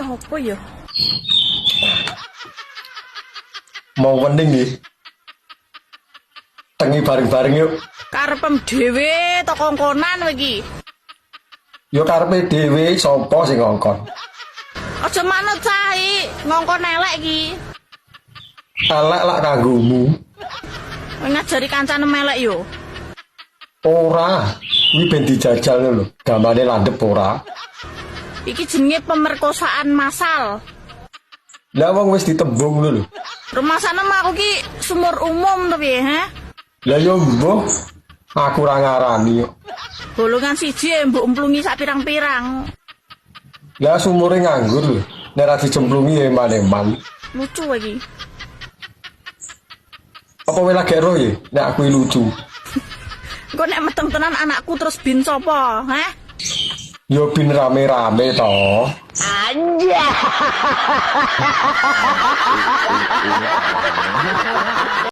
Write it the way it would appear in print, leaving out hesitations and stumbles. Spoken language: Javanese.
Apa ya? Mau wening nggih. Tengi bareng-bareng yuk. Karepem dhewe to kongkonan kowe iki. Yo karepe dhewe, sapa sing ngongkon? Aja manut cah iki, ngongkon elek iki. Elek lak kanggomu. Kowe ngajari kancane melek yo. Ora, kuwi ben dijajal lho. Gamane landhep ora. Iki jenenge pemerkosaan massal. Lah wong wis ditembung lho. Rumasane aku ki sumur umum to piye, ha? Lah yo mbuh. Aku ora ngarani kok. Golongan siji mbok emplungi sak pirang-pirang. Lah sumure nganggur lho. Nek ra dicemplungi ya eman-eman. Lucu iki. Apa kowe lagi ero ya? Nek aku lucu. Engko nek meteng tenan anakku terus bin sapa, ha? Yo bin rame-rame to. Anjay.